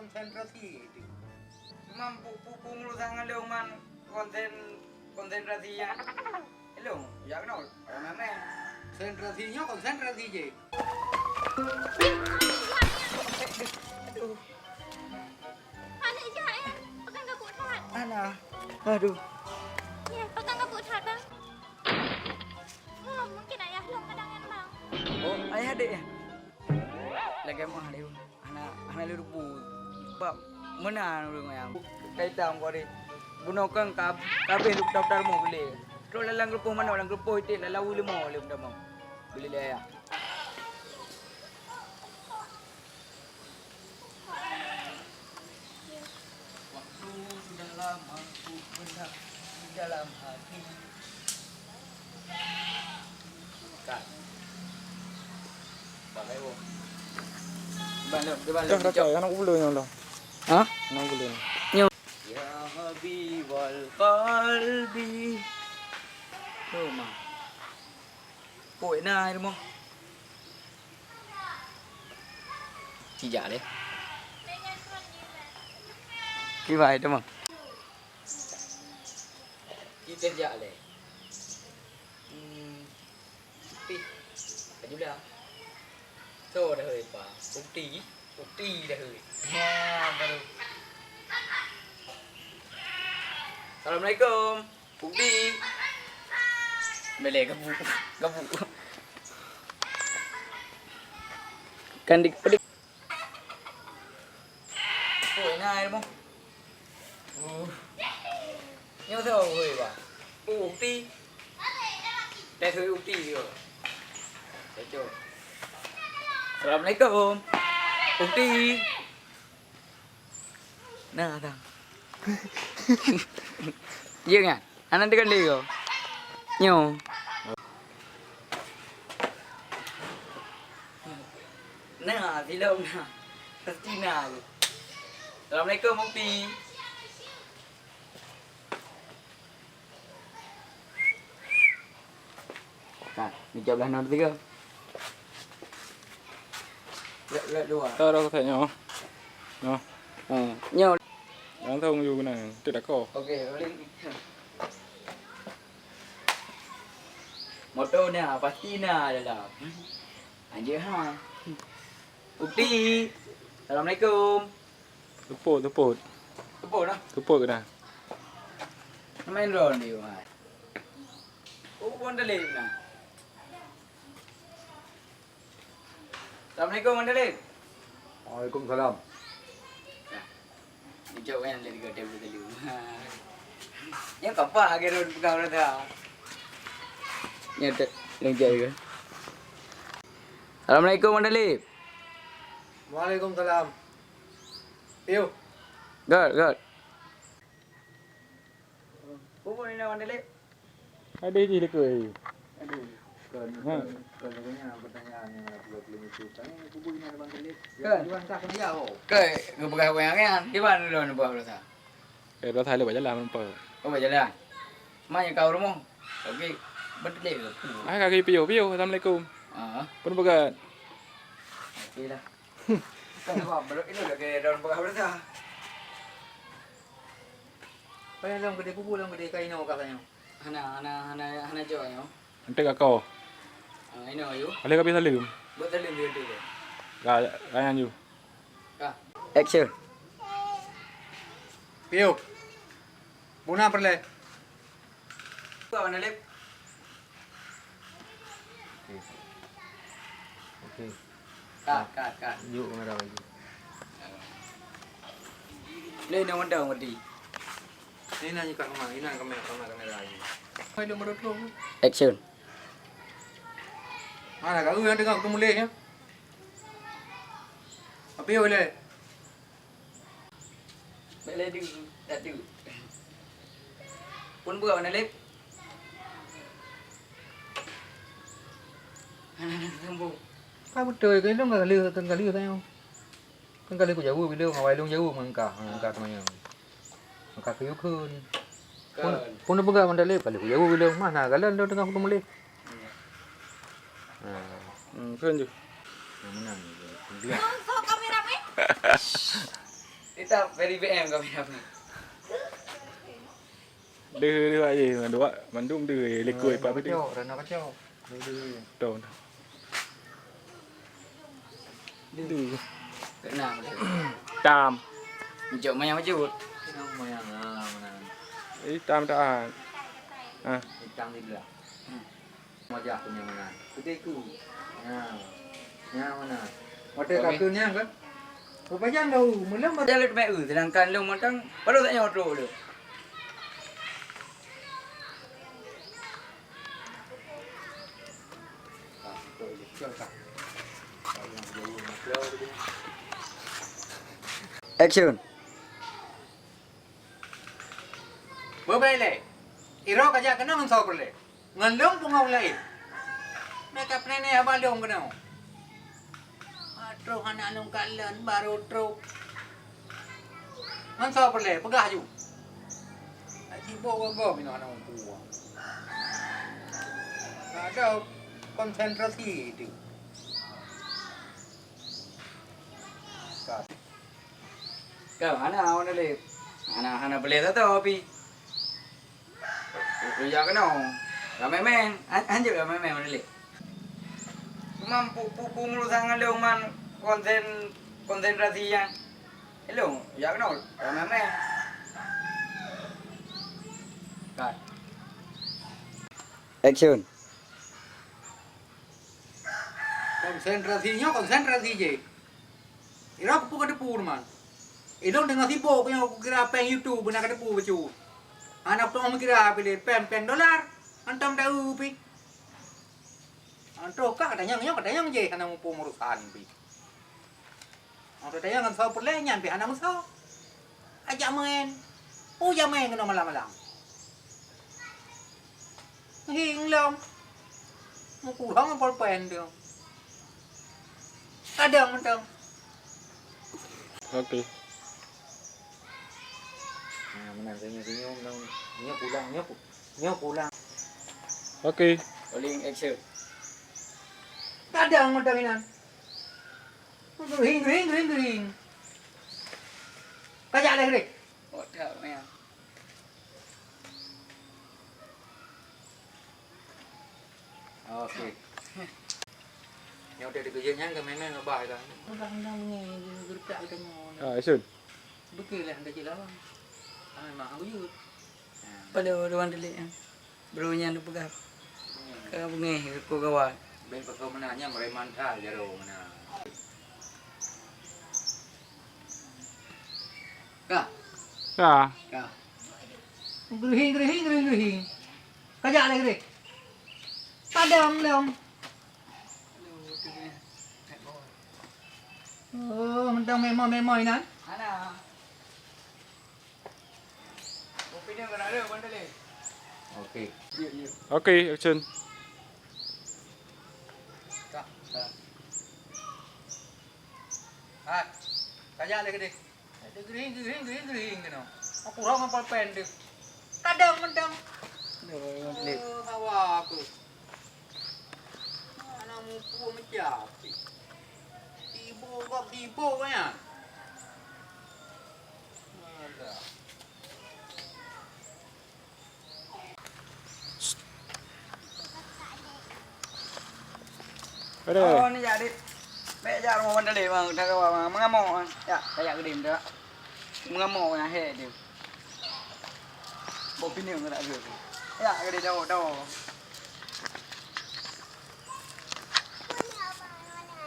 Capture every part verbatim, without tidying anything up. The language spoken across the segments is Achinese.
Konsentrasi itu. Cuma pu-, pu-, pu-, meurusah ngon lôn man konsen-, konsentrasi nyan. Lôn, jak keunoe, ramé-ramé. Konsentrasi nyoe konsentrasi jih. Aduh. Aneuk jahat, eh. Pegang gabuk that. Alah. Aduh. Ya, pegang gabuk that, bang. Oh, mungkin ayah lôn kadang nyan, bang. Oh, ayah adék ya? Lagèe meuah lé. Hana, hana lé rupu. Bab meunan ureueng nyang. Kai tam kori. Bunoe keueng ka, ka habéh lôn daftar mo geulé. Trok lam, lam geureupoh manok, lam geureupoh iték, lam lawu leumo lé meutamong. Geulé lé ayah. Waktu sudah lama ku pendam di dalam hati. Kan. Bang Ewo. Bang, bang, bang, Dah bang, rakai, anak ulun yang lah. Ha? Anak ulun. Nyo. Ya Habibal Qalbi. Tu mah. Pok na ilmu. Cijak lé. Kibai tu mah. Kita jak lé. Hmm. Pih. Ajulah. So dah hei pa. Ukti. Ukti dah hei. Ya, baru. Assalamualaikum. Ukti. Belek gabuk. Gabuk. Kan dik pedik. Oh, ina ilmu. Uh. Nyoe soe weh, Bang? Oh, ukti. Teh sui ukti yo. Teco. Assalamualaikum. Ukti. Nah, tang. Iya kan? Anak dekat dia ko. Nyo. Nah, silap nah. Pasti nah. Assalamualaikum, Ukti. Ka, ni jawab lah nombor tiga. Lek, lek dua. Tahu dah kata nyo. Nyo. Ha, nyo. Langsung you kena. Tu dah kau. Okey, boleh. Moto na, pasti na dalam. Anjir ha. Ukti. Assalamualaikum. Tupot, tupot. Tupot dah. Tupot kena. Main drone dia, Wan. Oh, Wan Dalem nah. Assalamualaikum, Wan Dalem. Waalaikumsalam. Nah, dijawab kan dari kata betul. Yang kapah akhir pegang rasa. Nyatet, lengket ke? Assalamualaikum, Wan Dalem. Waalaikumsalam. Piu. Good, good. Bubur ni lawan Dalem. Ada je lekoi. Aduh. Kan, Ha. kan, kan, kan, pertanyaan yang aku belum itu. Kan, bubur ni ada Bang Dalem. Kan. Dia bantah kena jawab. Ke, ke pegang orang kan? Di mana lu nampak rasa? Eh, rasa lu buat jalan nampak. Oh, buat jalan. Mana kau rumah? Okey. Betul ke? Ah, kaki piu, piu. Assalamualaikum. Ah. Pun pegat. Okey lah. Kan sebab belum ini dah ke daun pegang rasa. Payah lom gede bubur, lom gede kain, oh, katanya. Hana, hana, hana, hana jawab, yo. Nanti kat kau. Ah, inoe, yo. Boleh kami salim? Buat salim dia tu, yo. Ka, ka nyan ju. Ka. Action. Piu. Buna perle. Buat mana, Lip? Okey. Okey. Cut, cut, cut. Yuk, kamera lagi. Leh, nak mantap, mati. Ini nak nyekat kamera, ini nak kamera, kamera, kamera lagi. Hai, dia baru terus. Action. Mana kau yang tengah ketemu leh, ya? Apa ya, boleh? Bèk laju, laju. Phôn beuet na lép. Hana sambông. Ka beutôi keu lôn ka lheueh, ka lheueh tanyoe. Kan ka lheueh kujaweueb ilôn, awai lôn jaweueb ngon kah, ngon kah teumanyong. Ngon kah keu yukheun. Phôn, Kan. Phôn peugah mandalé, ka lheueh kujaweueb ilôn. Mah na galon lôn teungoh kuteumeuleh. Hmm. Hmm, kheun ju. Yang menang. Tuh, tuh, kameramen. Kita very B M kami apa? Deuh, deuh aja, mandum, mandum deuh, likot pat putih. Kacau, rana kacau. Deuh, deuh, deuh. Tahu. Deuh. Kena. Tam. Jok mayang jut. Mayang, ah, mana? Eh, tam tak. Ah. Hitam di belah. Wajah tu nyang mana? Gede ku. Nya. Nya mana? Watèe ka keu nyang kan? Rupajang dah u, meulom. Jalan mek u, sedangkan lom mantang baru tak nyawa trok tu. Action. Beubai lé. Iro kajak keunoe ngon soe peureulèe. Ngon lôn pungo laén. Meuka peureulèe haba lôn keunoe. Troh aneuk lôn kalon barô troh. Ngon soe peureulèe peugah ju. Sibok gogoe minoe aneuk mupu. Ada konsentrasi itu. Ka hana wan lé. Hana, hana boleh tato pi. Rujak keunoe. Ramé mén. Hanjeuet ramé mén wan lé. Cuma pu pu pu meurusang ngon lôn man konsen konsentrasi nyan. Lôn jak keunoe ramé mén. Cut. Action. Konsentrasi nyoe konsentrasi jih. Ira peue ka teupeu teuma. Ilôn teungoh sibok nyoe kukira péng YouTube beuna ka teupeu bacut. Hana peuteumé kira pilih péng-péng dolar. Hantom taeu pih. Hantom ka katanyong nyoe katanyong jih hana muphom urosan pih. Hantom tanyong ngon soe peureulèe nyan pih hana meusoe. Ajak main. Peue jak main keunoe malam-malam. Hieng lom. Meukurong pulpen tu. Kadang mantong. Oke. Nah, meunan senyum-senyum, nyoe pulang, nyoe pu-, nyoe pulang. Oke. Rolling action. Kadang mantong inan. Geuring, geuring, geuring, geuring. Kajak lé geuring. Oh, dah, ya. Oke. Nyang udah dikeujeuet nyan ka memang ngeubah dah. Udah undang bunyi, geureutak geutanyoe. Ah, Isun. Beutôi lah, dah cit lawan. Ah, memang aku jeuet. Pada orang delik, eh. Bro nyan peugah. Ka beungéh, ka gawat. Ben pakon meunan, nyang preman that jaroe meunan. Ka. Ka. Ka. Geuring, geuring, geuring, geuring. Kajak lé geuring. Padam lom. Oh, mantong memoe-memoe inan. Ana. Kopi ni kena ada, bandel ni. Oke. Oke, action. Ka. Ka. Hai. Kajak lé geuring. Ada geuring, geuring, geuring, geuring kena. Aku rong apa pen tu. Kadang mantong. Aduh, bandel. Eh, hawa aku. Aneuk muphom meucapit. Sibok gob sibok nyan. Alah. Aduh. Oh, ni jak, Dik. Bèk jak rumoh bandel, Dik, bang. Dah kawa, bang. Mengamok, bang. Jak, jak geudim dak. Mengamok, bang. Hé, dia. Bau pineung nak dia. Ya, kena dawa, dawa.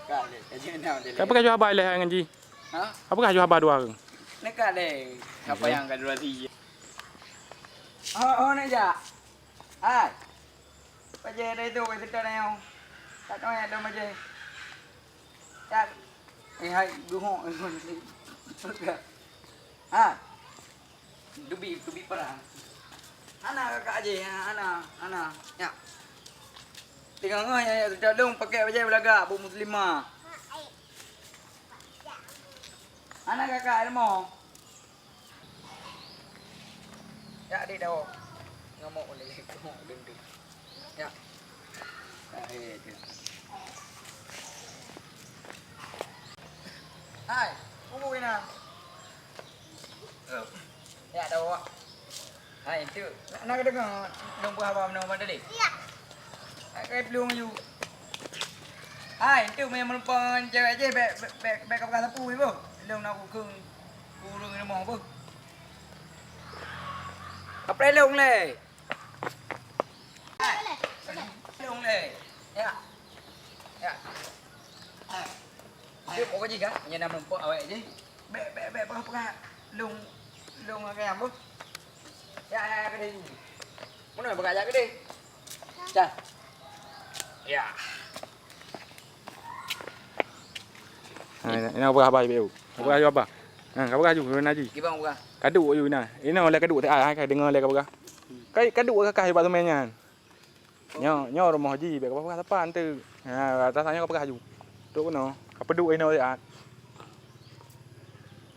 Ka lé, ka jeuet na dia. Apa ka jual haba ilèe ngon jih? Ha? Apa ka jual haba dua orang? Nak ka lé. Apa yang ka dua tiga? Oh, oh, nak jak. Hai. Bajèe dai tu, bajèe seutôt na nyoe. Tak tahu ya dong bajèe. Tak. Eh, hai, duhok. Ha. Dubi, dubi perang. Hana kakak aja, hana, hana. Ya. Tengok ngah ya, ya, seutôt dong pakai bajèe belagak, bu muslimah. Hana kakak ilmu. Ya, adik dawa. Ngamuk ulih, ngamuk dendam. Ya. Ah, ya, ya. Hai, tunggu Ina. Ya, tahu awak. Hai, tu. Nak, nak dengar lôn peugah haba meunan tadi? Ya. Hai, kai plueng aju. Hai, tu meunyoe meulumpang ngon cewek jih, bèk, bèk, bèk, bèk ka peugah sapeue, iboh. Lôn na kukheun ureueng rumoh, boh. Kapreh lôn lé. Hai. Lôn lé. Ya. Ya. Hai. Dia pokok jih kan, meunyoe na meulumpang awak jih. Bèk, bèk, bèk, peugah-peugah lôn, lôn ngon kayang boh. Ya, ya, ya, keudeh. Meunan peugah jak keudeh. Cah. Ya. Ha, ina, ina peugah haba, Ibu. Peugah haba. Ha, ka peugah ju, na ji. Kiban peugah. Kaduek ju ina. Ina lé kaduek teuka, hai, ka deungoe lé ka peugah. Kai kaduek ka kah bak teumé nyan. Nyoe, nyoe rumoh jih, bèk kapeugah sapeue teuk. Ha, rasa nyoe kapeugah aju. Trok keunoe, kapeuduek inoe siat.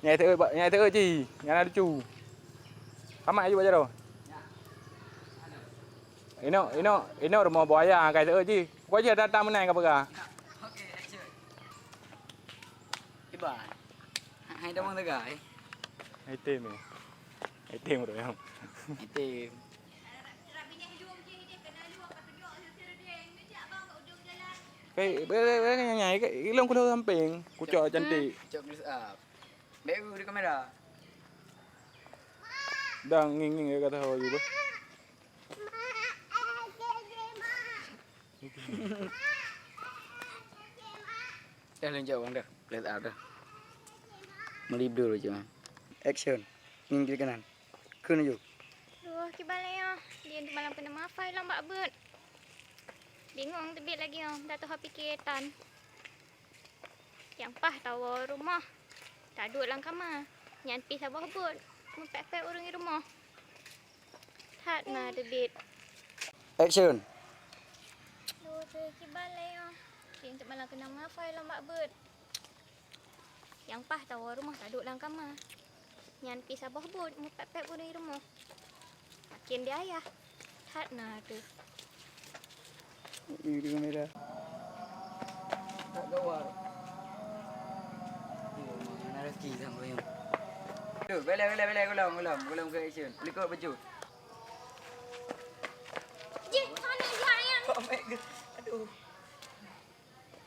Nyang teuôt, nyang teuôt jih, nyang na lucu. Kamat aju bak jaroe. Inoe, inoe, inoe rumoh buaya, kai teuôt jih. Pokok jih datang meunan kapeugah. Iban. Hai, damang teuga, eh. Hai, tem, eh. Hai, tem, bro, ya. Hai, tem. Hei, boleh, boleh, boleh nyanyi. Ilong kulo samping. Kucok cantik. Cok close up. Baik, di kamera. Dang nging-nging kata hawa juga. Dah lanjut bang dah. Let up dah. Melibur je bang. Action. Ngieng kiri kanan. Kena ju. Duh, kiban lé nyoe. Dia tu malam kena mafai lam bak beut. Bingung teubiet lagi nyoe. Dah tuha pikir tan. Nyang paih tawoe rumoh, taduek lam kama. Nyan pih saboh buet, meupék-pék ureuëng di rumoh. That na teubiet. Action. Duh, kiban lé nyoe. Dia tu malam kena mafai lam bak beut. Nyang paih tawoe rumoh taduek lam kama. Nyan pih saboh buet meupék-pék ureuëng rumoh. Makin di ayah. That na teuh. Ini kamera. Tak gawar. Mana rezeki sang goyang. Tu, belai, belai, belai, golom, golom, golom ke action. Likot baju. Jih, mana jih ayang? Kok mek ke? Aduh.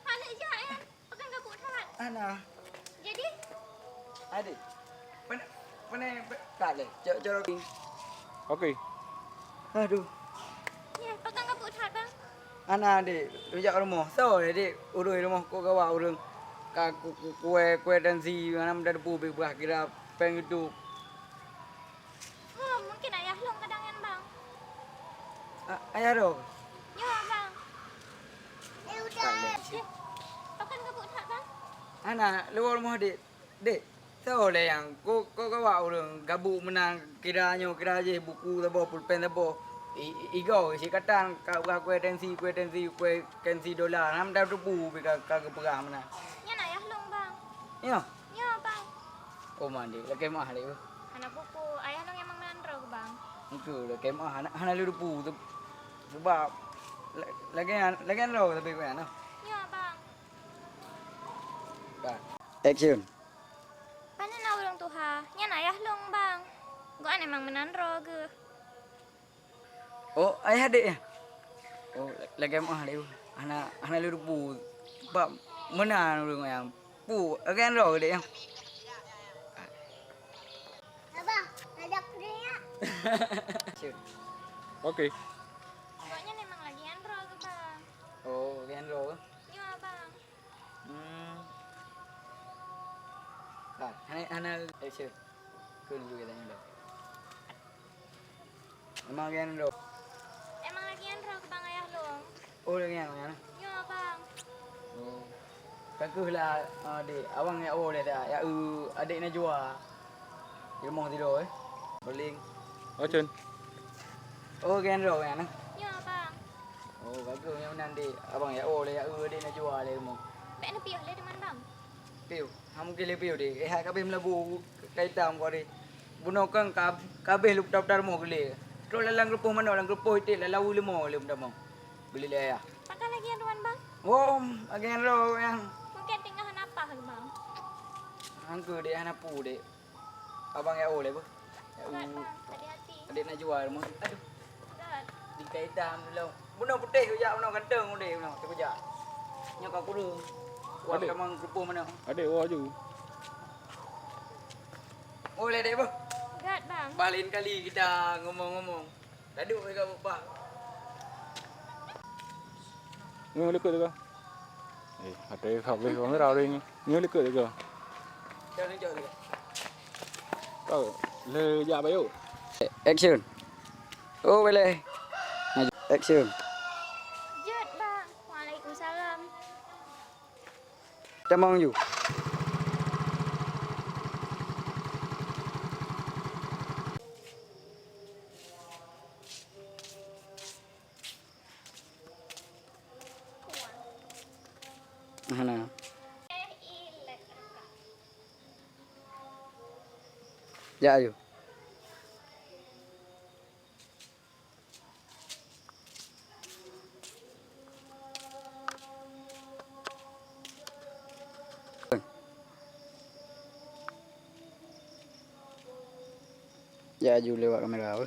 Aneuk jahat nyan, pakan gabuk that. Ana. Jadi? Adik. Mana, mana, tak leh. Cok, cok. Okey. Aduh. Ya, pakan gabuk that, bang. Ana, adik. Rujak rumoh. So, adik. Urus rumoh kok gawat urus. Ka ku, ku, kue, kue dan si, mana mudah debu, bebah kira peng itu. Oh, mungkin ayah lôn kadang nyan, bang. A-, ayah lôn? Nyoe, bang. Eh, udah. Eh, pakan gabuk that, bang? Ana, luar rumah, Dek. Dek, soe lé nyang ko, ko gawak ureueng gabuk meunan kira nyoe, kira jih, buku saboh, pulpen saboh. I, i, igoe sikatan, ka, ka kue tensi, kue tensi, kue tensi dola. Nam dah tupu pi ka, ka geupeugah meunan. Nyan ayah lôn, bang. Nyoe? Nyoe, bang. Oh, mandi. Lakèe meu'ah, Dek, beuh. Hana peue-peue. Ayah lôn memang meunan droe, bang. Engkeu, lakèe meu'ah. Hana, hana lé teupeu. Seb-, sebab la-, lagèe nyan, lagèe nyan droe tapi keu nyan, noh. Nyoe, bang. Cut. Action. Pane na ureueng tuha? Nyan ayah lôn, bang. Gobnyan memang meunan droe geuh. Oh, ayah dek, ya? Oh, la-, lagèe meu'ah dek. Hana, hana lé teupeu. Bak meunan ureueng nyang. Pu, lagèe nyan droe dek, ya? Abang, ada kuda ya? Sip. Okey. Pokoknya memang lagèe nyan droe geuh, bang. Oh, lagèe nyan droe geuh? Nyoe, bang. Hmm. Ah, hana, hana, eh, sure. Keu dulu kita nyoba. Memang lagèe nyan droe. Memang lagèe nyan droe keu bang ayah lôn. Oh, lagèe nyan, lagèe nyan. Nyoe, bang. Oh. Ka keuh lah, ah, dek. Abang jak woe lé dah. Jak eu adek Najwa. Di rumoh sidroe, eh. Berlin. Oh, Cun. Oh, lagèe nyan droe nyan, eh. Nyoe, bang. Oh, bagus nyan meunan, dek. Abang jak woe lé, jak eu adek Najwa lé rumoh. Bèk neupiôh lé teuma, bang. Piôh. Ha, mungken lé piôh deh. Eh, hai ka abéh meulabu ka itam kok deh. Bunoe kan ka, ka abéh lôn putar-putar rumoh geulé. Trok lam, lam geurupoh manok, lam geurupoh iték, lam lawu leumo lé meutamong. Geulé lé ayah. Pakon lagèe nyan, bang? Oh, lagèe nyan droe nyan. Mungken teungoh hana paih, bang. Hangke deh, hana peue deh. Abang ya oh lé beuh. Ya Berat, oh. Bang. Hati-hati. Adik Najwa meuh. Aduh. Berat. Di kaidah alhamdulillah. Bunoe putéh kujak, bunoe ganteng udeh, bunoe. Tu kujak. Nyoe ka kureueng. Wah, Adik. Kamang kerupuk mana? Adik, wah ju. Oh, lé dek beuh. Berat, Bang. Bah lain kali kita ngomong-ngomong. Taduk lé ka beuh. Nyoe likot teuka. Eh, ada habis kamera hari ni. Nyoe likot teuka. Jangan jauh teuka. Kau le jak bayu. Action. Oh, boleh. Action. Jeuet, Bang. Waalaikumsalam. Tamong ju. Hana. Jak ju. Jak ju lewat kamera apa?